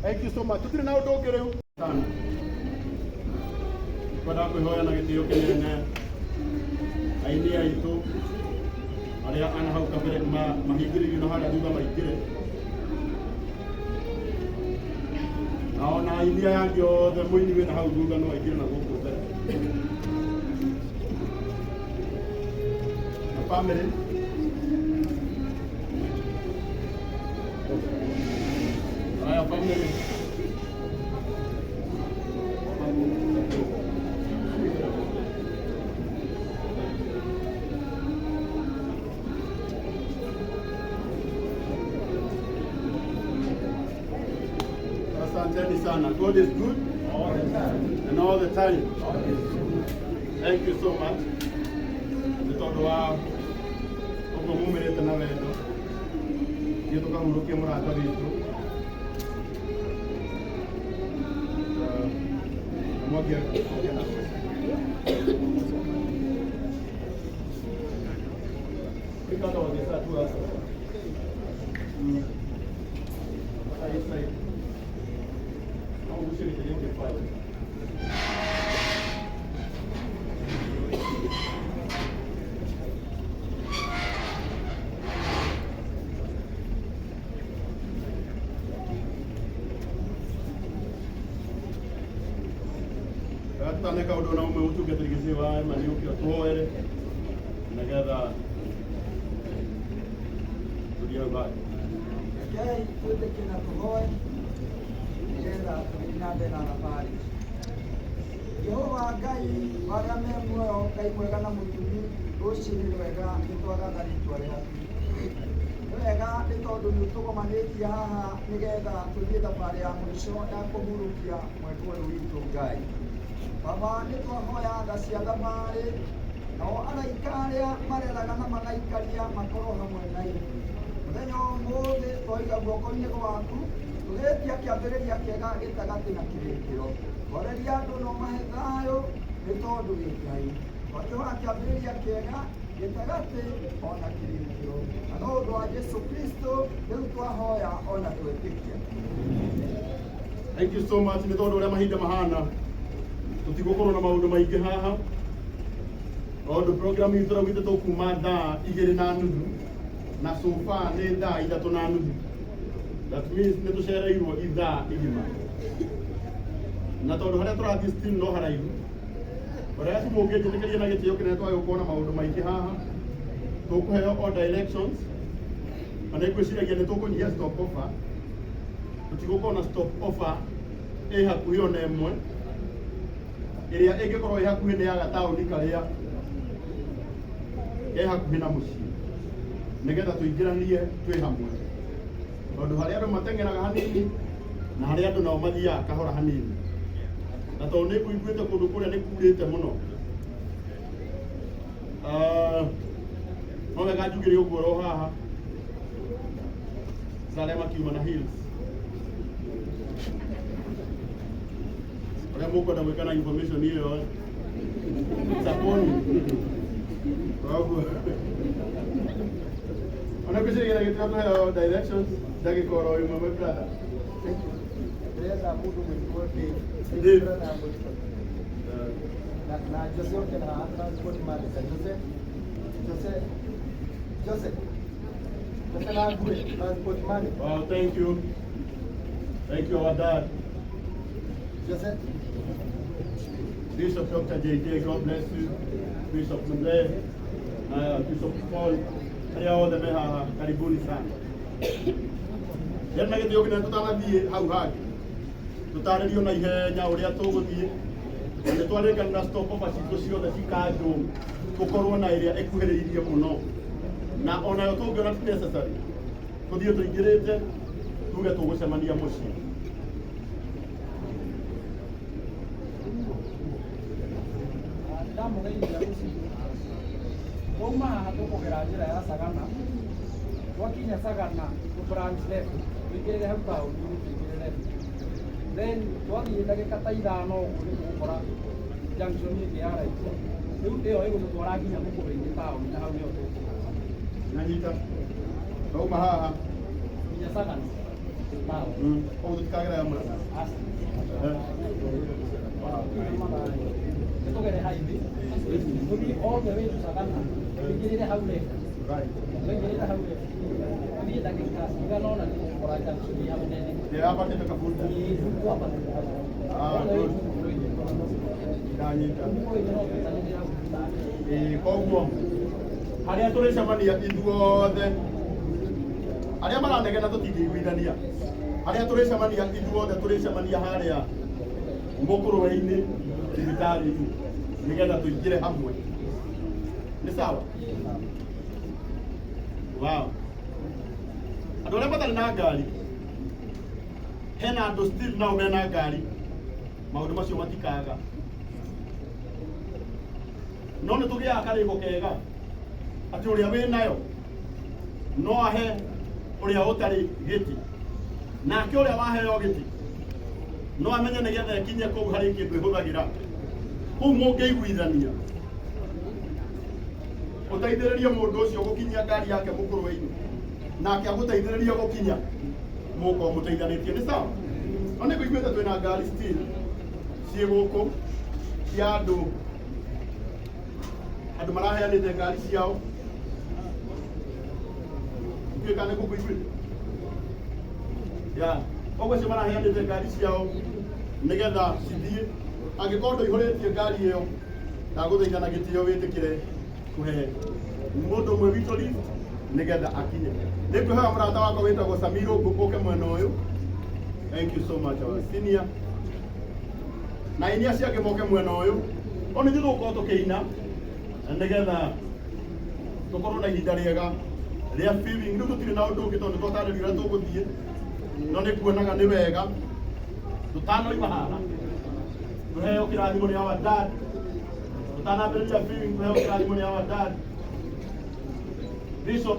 Thank you so much. Tũtirĩ na ũndũ ũngĩ rĩu. Sana. Kwenda kwĩhoya na gĩtĩo kĩnene aini aitũ arĩa ana hau kabere mahingĩrĩirio na harĩa thutha maingĩre na ona aini aya angĩ othe mũini wĩna hau thutha no aingĩre na gũkũ mbere na family. Haya, family. Asanteni sana. God is good and all the time. Thank you so much. Nĩ tondũ wa ũguo mumĩrĩte na wendo thiĩ tũkahurũkie mũrata witũ. Mwangi oke na Rikada wagesa tu hasa. Sasa side. Au ushiriki pale. Tutaneka ũndũ na ũmwe ũtungatĩri gĩcigo wa Emmanuel tũhoere nĩgetha tũthiĩ hau hangĩ. Rekei twĩtĩkie na tũhoe nĩgetha tũthiĩ na mbere na thabarĩ. Jehova Ngai wa arĩa me muoyo, Ngai mwega na mũtumi, rũcinĩ rwega nĩ twagatha rĩtwa rĩaku. Nĩ wega nĩ tondũ nĩ ũtũgomanĩtie haha nĩgetha tũthiĩ thabarĩ ya mũico ya kũhurũkia mwendwa ũyũ witũ Ngai. Baba nĩ twahoya tha cia thabarĩ, nao araika arĩa mareraga na magaikaria makorwo hamwe na ithuĩ. Mũthenya wa ũmũthĩ twaiga guoko-inĩ gwaku, tũgĩtia kĩambĩrĩria kĩega gĩtagatĩ na kĩrĩkĩro. Horeria andũ na ũmahe thayũ nĩ tondũ wĩ Ngai. Twakĩhoya kĩambĩrĩria kĩega gĩtagatĩ ona kĩrĩkĩro. Na no ũndũ wa Jesu Kristo rĩu twahoya ona twetĩkia. Thank you so much nĩ tondũ ũrĩa mahinda mahana tũtigũkorwo na maũndũ maingĩ haha tondũ program itũ tũraugĩte tũkuma thaa 2:30 na so far nĩ thaa 3:30. That means nĩ tũcereirwo ithaa igima na tondũ harĩa tũrathiĩ still no haraihu ũrĩa mũngĩnjĩtĩkĩria na gĩtĩo kĩnene twage gũkorwo na maũndũ maingĩ haha tũkũheo all directions na nĩ ngwĩciragia nĩ tũkũnyihia stop offer tũtigũkorwo na stop offer ĩ hakuhĩ ona ĩmwe ĩrĩa ĩngĩkorwo ĩ hakuhĩ nĩ ya gataũni karĩa ke hakuhĩ na mũciĩ nĩgetha tũingĩranie twĩ hamwe tondũ harĩa andũ mateng'eraga hanini na harĩa andũ nao mathiaga kahora hanini na tondũ nĩ ngũiguĩte kũndũ kũrĩa nĩ kurĩte mũno. Ah, no wega njugĩre ũguo ro haha arĩa makiuma na heels ũrĩa mũkwenda gwĩka na information ĩyo saboni koguo ona ngwĩciria gĩtĩo kũheo directions ndagĩka oro ĩmwe, my brother. Thank you. Ndĩrenda mũndũ gwĩtwo Dave. Dave. Brother Mũrito. Na Jose oke na haha transport manager. Jose. Jose. Jose. Jose na Ngure, transport manager. Wow, thank you. Thank you, our dad. Jose. Bishop Dr. JJ, God bless you. Bishop Mzee, Bishop Paul, arĩa othe me haha, karibuni sana. Rĩu na gĩtĩo kĩnene tũtanathiĩ hau hangĩ, tũtarĩrio na ihenya ũrĩa tũgũthiĩ, na nĩ twarĩkanĩra stop over citũ ciothe cikanjwo tũkorwo na ĩrĩa ĩkuhĩrĩirie mũno, na onayo tũngĩona ti necessary, tũthiĩ tũingĩrĩte tuge tũgũcemania mũciĩ. Ndamũgeithia rũciũ twauma haha tũkũgera njĩra ya Sagana, twakinya Sagana tũ branch left tũingĩrĩre hau taũni-inĩ, tũingĩre left, then twathiĩ ndagĩka ta 5 ũguo nĩ tũgũkora junction ĩngĩ ya right. Rĩu ĩyo ĩgũtũtwara nginya Mũkũrwe-inĩ taũni na hau nĩho tũkũrũgama. Nanyita. Twauma haha nginya Sagana. Town. Koguo tũtikagera ya Murang'a. Aca. Nĩtũgere highway tũthiĩ all the way to Sagana, tũingĩrĩre hau left. Tũingĩrĩre hau left, tũthiĩ ndagĩka cigana ũna, nĩtũgũkora junction ĩ hau nene. Yambatĩte kabunda. Ĩĩ, twambatĩte hau. Ah, All the way good. to Mukurwe-inĩ. Ndanyita. Mukurwe-inĩ no twĩtanĩre hau thutha. Ĩĩ, koguo harĩa tũrĩcemania ithuothe, arĩa maranegena tũtingĩiguithania, harĩa tũrĩcemania ithuothe, tũrĩcemania harĩa Mũkũrwe-inĩ thibitarĩ-inĩ, nĩgetha tũingĩre hamwe. Nĩ sawa? Wow. Andũ arĩa matarĩ na ngari, hena andũ still nao mena ngari, maũndũ macio matikaga, no nĩ tũgĩaga karĩko kega atĩ ũrĩa wĩ nayo no ahe ũrĩa ũtarĩ gĩti, nake ũrĩa waheo gĩti no amenye nĩgetha ĩkinye kũu harĩ kĩndũ ĩhũthagĩra kũu. Mũngĩiguithania ũteithĩrĩrie mũndũ ũcio gũkinyia ngari yake Mũkũrwe-inĩ, nake agũteithĩrĩrie gũkinya, mũkorwo mũteithanĩtie. Nĩ sawa? No nĩ ngũiguĩte twĩna ngari still ciĩ gũkũ cia andũ, andũ maraheanĩte ngari ciao. Ndiũĩ kana nĩ kũiguĩte ya koguo acio maraheanĩte ngari ciao nĩgetha cithiĩ. Angĩkorwo ndũihũrĩtie ngari ĩyo, ndagũthaitha na gĩtĩo wĩtĩkĩre kũhe mũndũ ũmwe witũ lift nĩgetha akinye. Nĩ ngwĩhoya mũrata wakwa wĩtagwo Samiro ũke mwena ũyũ. Thank you so much, our senior. Na aini acio angĩ moke mwena ũyũ. O nĩ ithuĩ tũgũkorwo tũkĩina nĩgetha tũkorwo na ihinda rĩega rĩa feeling. Rĩu tũtirĩ na ũndũ ũngĩ, tondũ nĩ twatarĩrio ũrĩa tũgũthiĩ, no nĩ kuonaga nĩ wega tũtanoima haha tũheo kĩrathimo nĩ our dad. Tũtanambĩrĩria feeling, tũheo kĩrathimo nĩ our dad, Bishop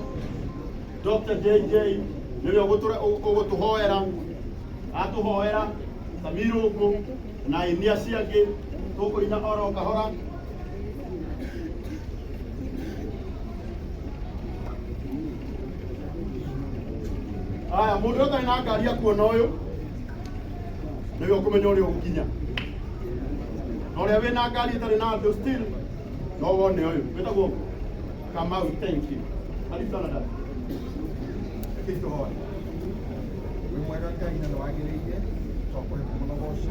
Dr. JJ, nĩwe ũgũtũhoera, atũhoera Samirũngũ na aini acio angĩ tũkũina oro kahora. Aya, mũndũ ũtarĩ na ngari akuona ũyũ nĩwe ũkũmenya ũrĩa ũgũkinya, na ũrĩa wĩna ngari ĩtarĩ na andũ still no wone ũyũ wĩtagwo Kamau. Thank you, karibu sana dada. Rekei tũhoe. Wĩ mwega Ngai na nĩ wagĩrĩire twakũhe mũno goci.